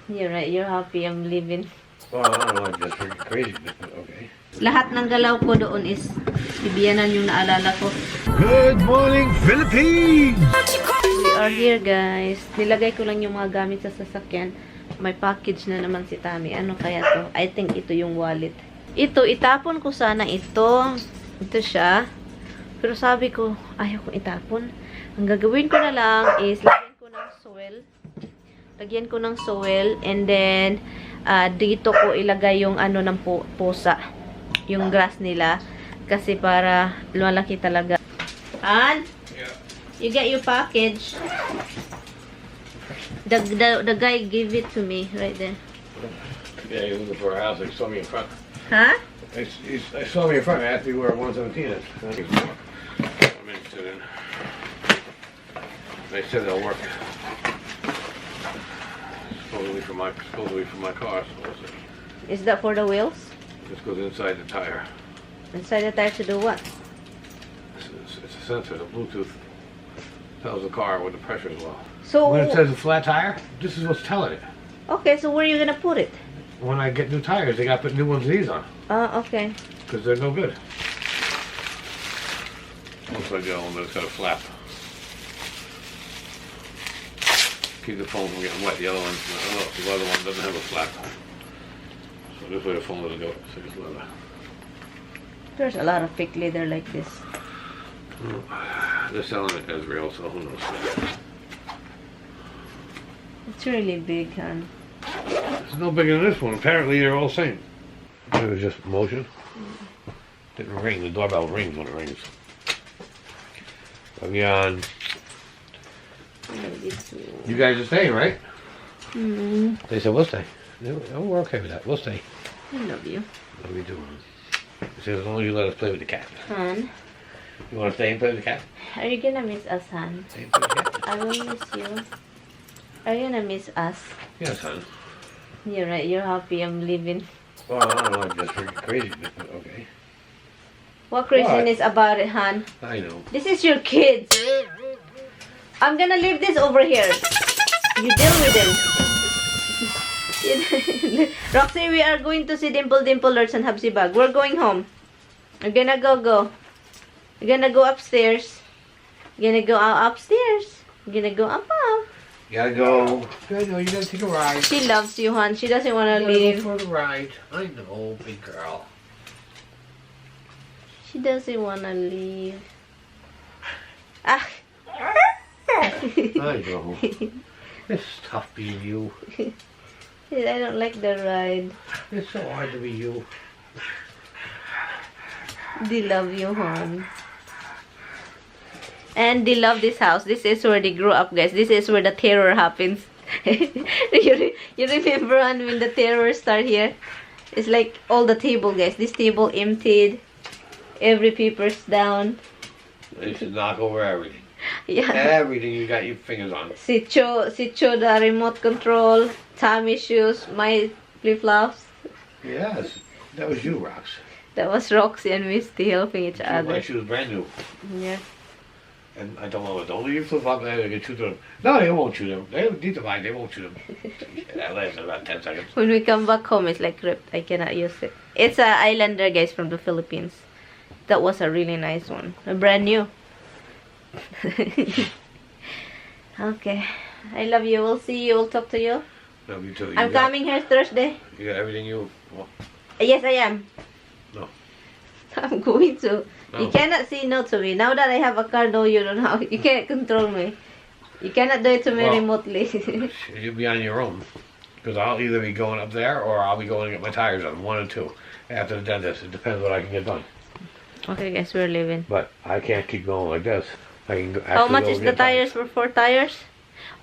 You're right, you're happy I'm leaving. Well, I don't know, I'm just freaking crazy, but okay. Lahat ng galaw ko doon is Bibiyanan yung naalala ko. Good morning, Philippines! We are here, guys. Nilagay ko lang yung mga gamit sa sasakyan. May package na naman si Tammy. Ano kaya to? I think ito yung wallet. Ito, itapon ko sana ito. Ito siya. Pero sabi ko, ayaw kong itapon. Ang gagawin ko na lang is lagyan ko ng soil. Lagyan ko ng soil. And then, dito ko ilagay yung ano ng pusa. Yung grass nila. Kasi para lumalaki talaga. And, Yeah. you get your package. The guy gave it to me right there. Yeah, he was looking for a house. He saw me in front. Huh? I saw me in front. I asked me where 117 is. I'm interested in. They said they'll work. Supposedly for my car. So we'll see. Is that for the wheels? This goes inside the tire. Inside the tire to do what? It's a sensor. The Bluetooth tells the car what the pressure is low. So, When it says a flat tire, this is what's telling it. okay, so where are you gonna put it? When I get new tires, they got to put new ones of these on. Okay. Because they're no good. Looks like the other one, but it's got a flap. Keep the phone from getting wet. The other one, the other one doesn't have a flap. So this way the phone doesn't go. So it's leather. There's a lot of fake leather like this. They're selling it as real, so who knows? It's really big, hon. It's no bigger than this one. Apparently they're all the same. It was just motion. Didn't ring. The doorbell rings when it rings. Akin. You guys are staying, right? Mm-hmm. They said we'll stay. Oh, we're okay with that. We'll stay. I love you. What are we doing? They said as long as you let us play with the cat. Hon, You want to stay and play with the cat? are you gonna miss us, hon? Stay and play with the cat? I will miss you. Are you gonna miss us? Yes, hon. You're right, you're happy I'm leaving. Well, I don't know. I'm just freaking crazy, but okay. What craziness about it, hon? I know. This is your kids. I'm gonna leave this over here. You deal with them. Roxy, we are going to see Dimple, Lords, and Habsy Bag. We're going home. We're gonna go. We're gonna go upstairs. We're gonna go upstairs. We're gonna go up. You gotta go. You gotta take a ride. She loves you, hon. She doesn't want to You gotta leave. go for the ride. I know, big girl. She doesn't want to leave. Ah. I know. It's tough being you. I don't like the ride. It's so hard to be you. They love you, hon. And they love this house. This is where they grew up, guys. This is where the terror happens. you remember when the terror started here? It's like all the table, guys. This table emptied. Every paper's down. They should knock over everything. Yeah. Everything you got your fingers on. Sicho, the remote control, Tommy shoes, my flip-flops. Yes. That was you, Rox. That was Roxy and Misty helping each My other. shoes brand new. Yeah. And I don't know, don't leave your flip-flop there, they can shoot them. No, they won't shoot them. They need to buy, they won't shoot them. That lasted about 10 seconds. When we come back home, it's like ripped. I cannot use it. It's a Islander, guys, from the Philippines. That was a really nice one. A brand new. Okay. I love you. We'll see you. We'll talk to you. Love you too. I'm coming here Thursday. You got everything you want? Yes, I am. No. I'm going to. No. You cannot say no to me. Now that I have a car, though, you don't know. You can't control me. You cannot do it to me Well, remotely. You'll be on your own. Because I'll either be going up there or I'll be going to get my tires done. One or two. After the dentist. It depends what I can get done. Okay, guys, we're leaving. But I can't keep going like this. I can go, How much is the tires for 4 tires?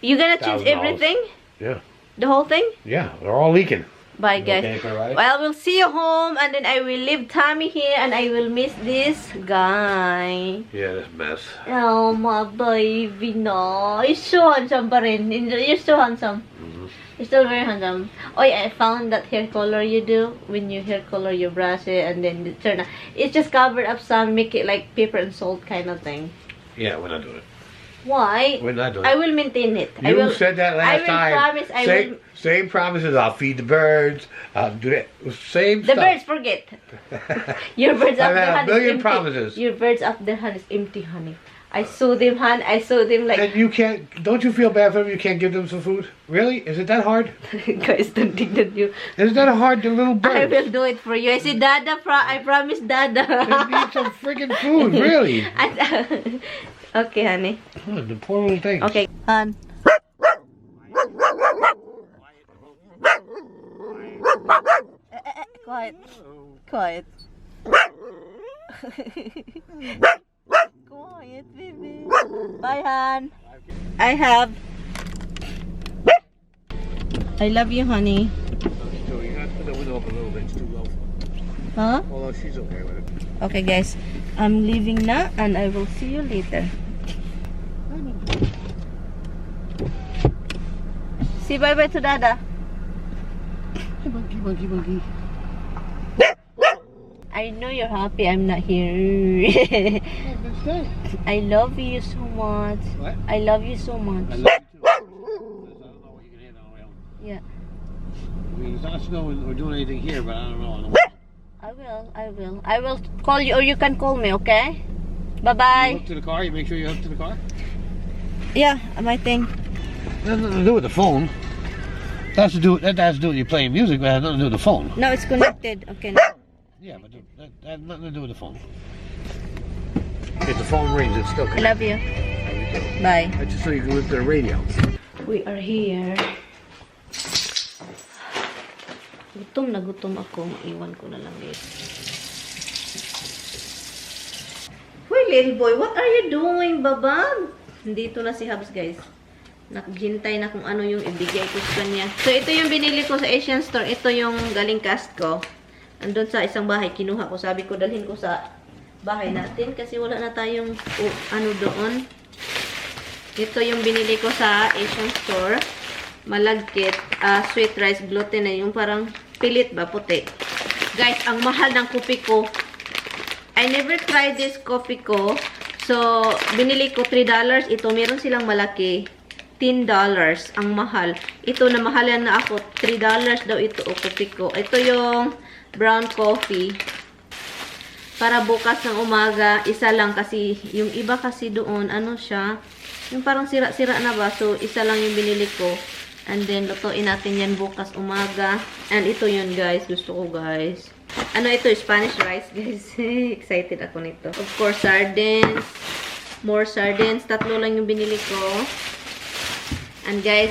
You gonna change $1,000. everything? Yeah. The whole thing? Yeah, they're all leaking. Bye, You guys. okay for a ride? Well, we'll see you home, and then I will leave Tommy here, and I will miss this guy. Yeah, this mess. Oh, my baby, no. You're so handsome pa rin. You're so handsome. You're still very handsome. Oh, yeah, I found that hair color you do. When you hair color, you brush it, and then turn it. It's just covered up some, make it like pepper and salt kind of thing. Yeah, we're not doing it. Why? We're not doing I it. will maintain it. You said that last time. I will promise. I will. Same promises. I'll feed the birds. I'll do that. Same The stuff. birds, forget. Your birds I've of the had a honey million is empty. promises. Your birds of the honey is empty, honey. I saw them, hon. I saw them like. And you can't. Don't you feel bad for them? You can't give them some food. Really? Is it that hard? Guys, don't think that you. Is that hard? The little birds. I will do it for you. I said, Dada, I promise, Dada. They need some freaking food. Really? Okay, honey. Oh, the poor little thing. Okay, hon. Quiet. Quiet. Quiet, baby. Bye, hon. I love you, honey. So you have to put the window up a little bit. It's too low. Huh? Although she's okay with it. Okay, guys. I'm leaving now, and I will see you later. Say bye-bye to Dada. Hey, monkey. I know you're happy I'm not here. I love you so much. What? I love you so much. I love you too. I don't know what you can handle on my own. Yeah. I mean, it's not snowing or doing anything here, but I don't know. I will call you, or you can call me, okay? You Bye-bye. hook to the car? You make sure you hook to the car? Yeah, my thing. That has nothing to do with the phone. That has to do with you playing music, but it has nothing to do with the phone. No, it's connected. Okay. Now. Yeah, but that has nothing to do with the phone. If the phone rings, it's still I connected. love you. Bye. That's just so you can listen to the radio. We are here. Gutom na gutom ako. Iwan ko na lang guys. Hoy, little boy, what are you doing, babag? Dito na si Hubs, guys. Naghintay na kung ano yung ibigay ko sa kanya. So, ito yung binili ko sa Asian store. Ito yung galing Costco. Andun sa isang bahay, kinuha ko. Sabi ko, dalhin ko sa bahay natin kasi wala na tayong ano doon. Ito yung binili ko sa Asian store. Malagkit, sweet rice gluten na yung parang pilit ba, puti. Guys, ang mahal ng kopi ko. I never tried this coffee ko. So, binili ko $3. Ito, meron silang malaki. $10. Ang mahal. Ito, na mahalan na ako. $3 daw ito o kopi ko. Ito yung brown coffee. Para bukas ng umaga, isa lang kasi, yung iba kasi doon, ano siya, yung parang sira-sira na ba. So, isa lang yung binili ko. And then, lutuin natin yan bukas umaga. And ito yun, guys. Gusto ko, guys. Ano ito? Spanish rice, guys. Excited ako nito. Of course, sardines. More sardines. 3 lang yung binili ko. And guys,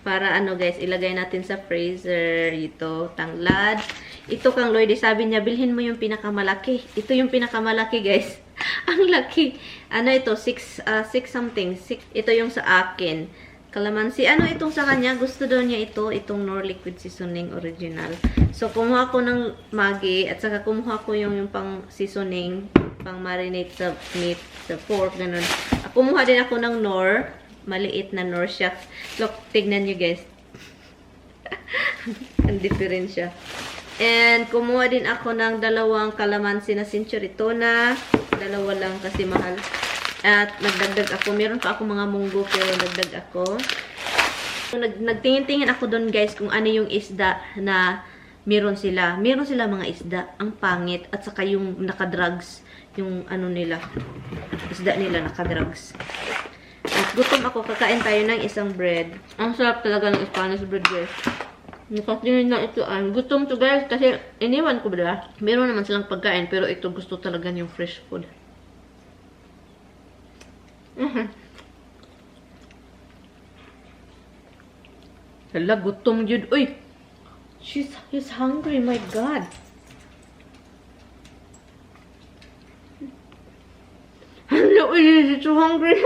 para ano guys, ilagay natin sa freezer. Ito, tanglad. Ito kang Lloyd, sabi niya, bilhin mo yung pinakamalaki. Ito yung pinakamalaki, guys. Ang laki. Ano ito? 6 something. Ito yung sa Akin. Kalamansi. Ano itong sa kanya? Gusto daw niya ito. Itong Nor Liquid Seasoning Original. So, kumuha ko ng Maggi. At saka kumuha ko yung pang seasoning. Pang marinate sa meat. Sa pork. Ganun. Kumuha din ako ng Nor. Maliit na Nor siya. Look, tignan nyo guys. Ang different siya. And, kumuha din ako ng 2 kalamansi na century tuna. 2 lang kasi mahal. At nagdagdag ako. Meron pa ako mga munggo pero nagdag ako. Nagtingin-tingin ako doon guys kung ano yung isda na meron sila. Meron sila mga isda. Ang pangit. At saka yung nakadrugs. Yung ano nila. Isda nila nakadrugs. At gutom ako. Kakain tayo ng isang bread. Ang sarap talaga ng Spanish bread guys. Nakatingin na ito. Gutom to guys. Kasi iniwan ko ba? Meron naman silang pagkain. Pero ito gusto talaga yung fresh food. Hala, gutom yun. Uy! He's hungry, my God. Hala, uy, he's so hungry.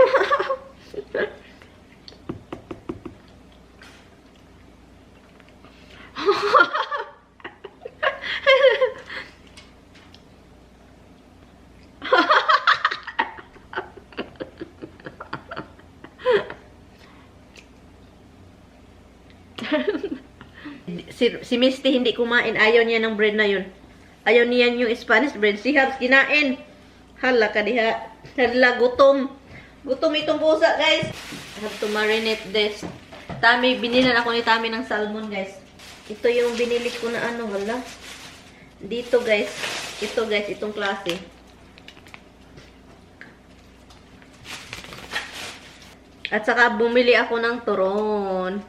Si Misty hindi kumain. Ayaw niya ng bread na yun. Ayaw niya yung Spanish bread. Si Habs kinain. Hala ka diha. Hala, gutom. Gutom itong pusa, guys. I have to marinate this. Tami, binilan ako ni Tami ng salmon, guys. Ito yung binili ko na ano, wala. Dito, guys. Ito, guys, itong klase. At saka bumili ako ng turon.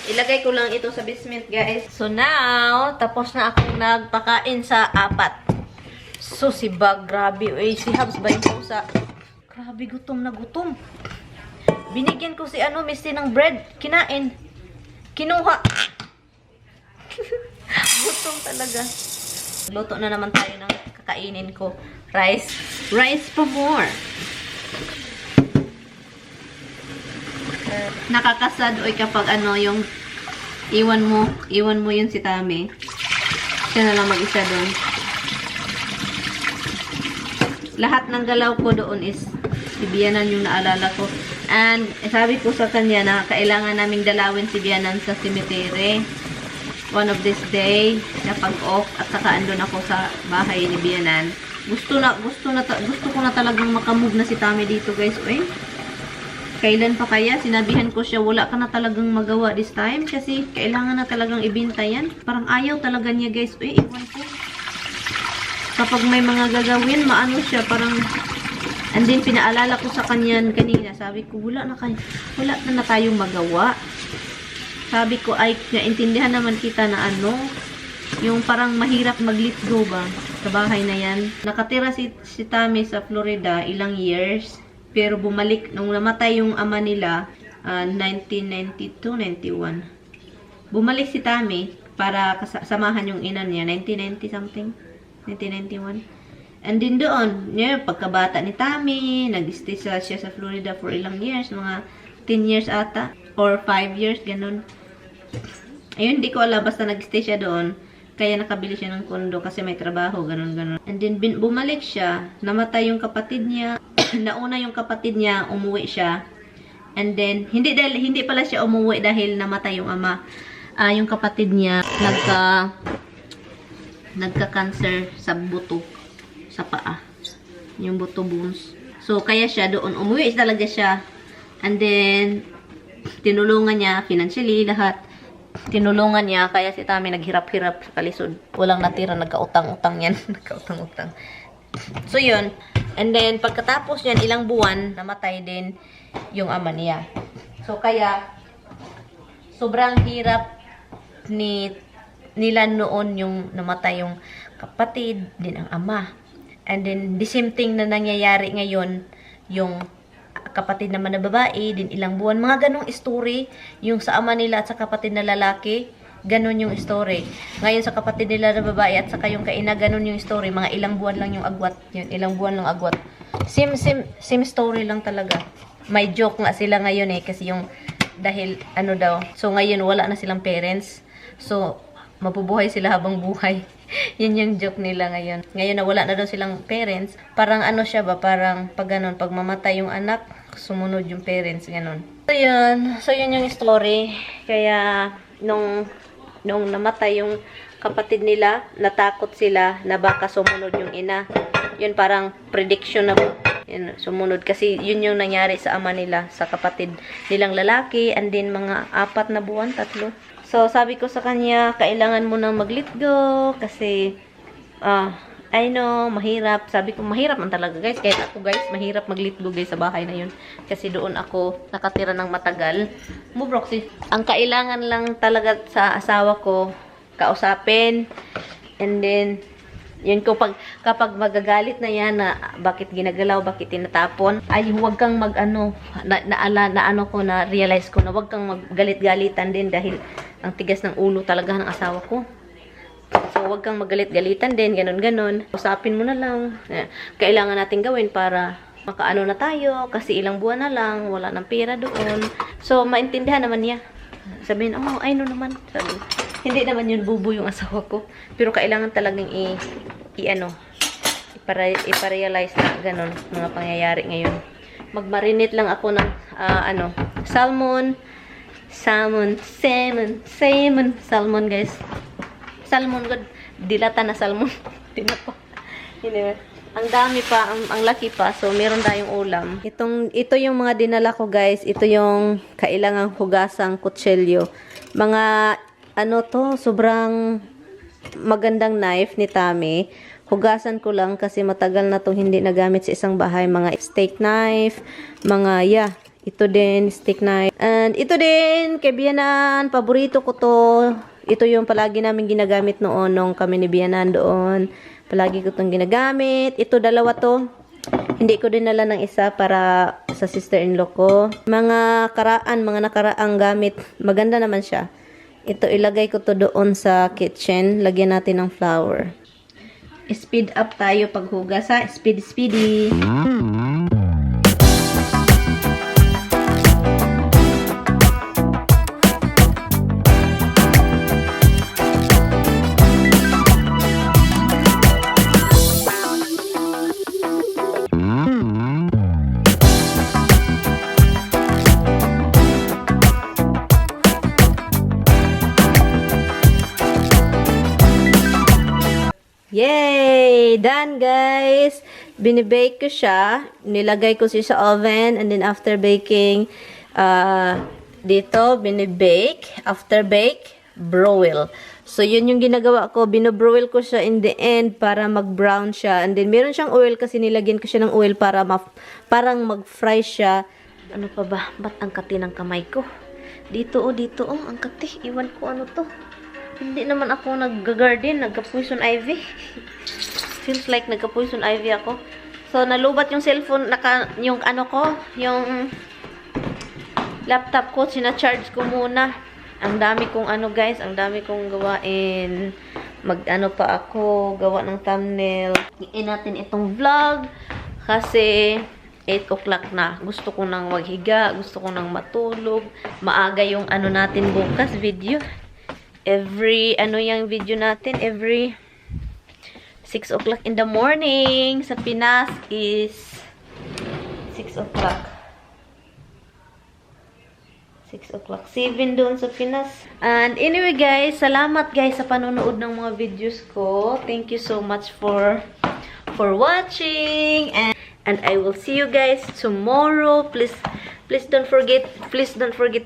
Ilagay ko lang ito sa basement, guys. So now, tapos na akong nagpakain sa 4. So si Bag, grabe. Uy, si Habs ba yung pusa? Grabe, gutom na gutom. Binigyan ko si Misty ng bread. Kinain. Kinuha. Gutom talaga. Luto na naman tayo ng kakainin ko. Rice. Rice for more. Nakakasad oy kapag yung iwan mo yun si Tami. Siya na lang mag-isa doon. Lahat ng galaw ko doon is si Bianan yung naalala ko. And sabi ko sa kanya na kailangan naming dalawin si Bianan sa cemetery. One of this day, kapag off at saka andun ako sa bahay ni Bianan. Gusto ko na talagang makamove na si Tami dito, guys. Uy. Kailan pa kaya? Sinabihan ko siya, wala ka na talagang magawa this time kasi kailangan na talagang ibinta yan. Parang ayaw talaga niya, guys. Uy, iwan ko. Kapag may mga gagawin, maano siya, parang, and then pinaalala ko sa kanya kanina, sabi ko, wala na tayong magawa. Sabi ko, ay, naintindihan naman kita na yung parang mahirap mag-let go ba sa bahay na yan. Nakatira si Tami sa Florida ilang years. Pero bumalik, nung namatay yung ama nila, 1992-91. Bumalik si Tami para samahan yung ina niya, 1990 something, 1991. And din doon, pagkabata ni Tami, nag-stay siya sa Florida for ilang years, mga 10 years ata, or 5 years, ganun. Ayun, di ko alam, basta nag-stay siya doon. Kaya nakabili siya ng kondo kasi may trabaho, ganun. And then, bumalik siya, namatay yung kapatid niya. Nauna yung kapatid niya, umuwi siya. And then, hindi pala siya umuwi dahil namatay yung ama. Yung kapatid niya, nagka-cancer sa buto, sa paa. Yung buto bones. So, kaya siya doon, umuwi talaga siya. And then, tinulungan niya, financially, lahat. Tinulungan niya, kaya si Tami naghirap-hirap sa kalisod. Walang natira, nagkautang-utang yan. Nagkautang-utang. So, yun. And then, pagkatapos yan, ilang buwan, namatay din yung ama niya. So, kaya, sobrang hirap nila noon yung namatay yung kapatid, din ang ama. And then, the same thing na nangyayari ngayon, yung kapatid naman na babae, din ilang buwan. Mga ganong story, yung sa ama nila at sa kapatid na lalaki, ganon yung story. Ngayon sa kapatid nila na babae at saka yung kaina, ganon yung story. Mga ilang buwan lang yung agwat. Yun, ilang buwan lang agwat. Same story lang talaga. May joke nga sila ngayon kasi yung, dahil daw. So ngayon wala na silang parents. So, mabubuhay sila habang buhay. Yun yung joke nila ngayon. Ngayon na wala na daw silang parents. Parang siya ba? Parang pag ganon, pag mamatay yung anak, sumunod yung parents, ganon. So yun yung story. Kaya, nung namatay yung kapatid nila, natakot sila na baka sumunod yung ina. Yun parang prediction na yun, sumunod. Kasi yun yung nangyari sa ama nila, sa kapatid nilang lalaki, and then mga 4 na buwan, 3. So, sabi ko sa kanya, kailangan mo nang mag-let go kasi, I know, mahirap. Sabi ko, mahirap man talaga, guys. Kahit ako, guys, mahirap mag-let go, guys, sa bahay na yun. Kasi doon ako nakatira ng matagal. Broxy. Ang kailangan lang talaga sa asawa ko, kausapin. And then, yun ko, kapag magagalit na yan, na bakit ginagalaw, bakit tinatapon, ay huwag kang na-realize ko na huwag kang maggalit-galitan din dahil ang tigas ng ulo talaga ng asawa ko. So, huwag kang magalit-galitan din, ganun-ganun. Usapin mo na lang. Kailangan natin gawin para makaano na tayo, kasi ilang buwan na lang, wala ng pera doon. So, maintindihan naman niya. Sabihin, I know naman. Sabi, hindi naman yun bubo yung asawa ko. Pero kailangan talagang iparealize na ganun, mga pangyayari ngayon. Magmarinate lang ako ng, salmon, guys. Salmon, good. Dilata na salmon. Tinapa. Anyway. Ang dami pa, ang laki pa. So, meron tayong ulam. Ito yung mga dinala ko, guys. Ito yung kailangang hugasang kutsilyo. Mga, ano to, sobrang magandang knife ni Tami. Hugasan ko lang kasi matagal na itong hindi nagamit sa isang bahay. Mga steak knife, mga, ito din, steak knife. And ito din, kay Bianan, paborito ko to. Ito yung palagi namin ginagamit noon nung kami ni Bianan doon. Palagi ko itong ginagamit. Ito, dalawa to. Hindi ko dinala ng isa para sa sister-in-law ko. Mga nakaraang gamit. Maganda naman siya. Ito, ilagay ko to doon sa kitchen. Lagyan natin ng flour. Speed up tayo paghugas ha. Speedy. Yay! Done, guys! Binibake ko siya. Nilagay ko siya sa oven. And then, after baking, dito, binibake. After bake, broil. So, yun yung ginagawa ko. Binobroil ko siya in the end para mag-brown siya. And then, meron siyang oil kasi nilagyan ko siya ng oil para parang mag-fry siya. Ano pa ba? Ba't ang kati ng kamay ko? Dito, ang kati. Iwan ko ano to. Hindi naman ako nag-garden, nagka-poison ivy. Feels like nagka-poison ivy ako. So, nalubat yung cellphone, yung ano ko, yung laptop ko, sina-charge ko muna. Ang dami kong ano guys, ang dami kong gawain. Mag-ano pa ako, gawa ng thumbnail. Iin natin itong vlog kasi 8 o'clock na. Gusto ko nang maghiga, gusto ko nang matulog. Maaga yung ano natin bukas, video. Every 6 o'clock in the morning. Sa Pinas is 6 o'clock. 6 o'clock. 7 doon sa Pinas. And anyway guys, salamat guys sa panonood ng mga videos ko. Thank you so much for watching. And I will see you guys tomorrow. Please don't forget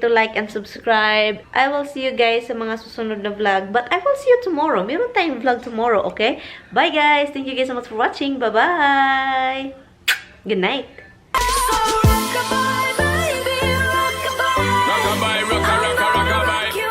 to like and subscribe. I will see you guys sa mga susunod na vlog. But I will see you tomorrow. Meron tayong vlog tomorrow, okay? Bye guys! Thank you guys so much for watching. Bye-bye! Good night!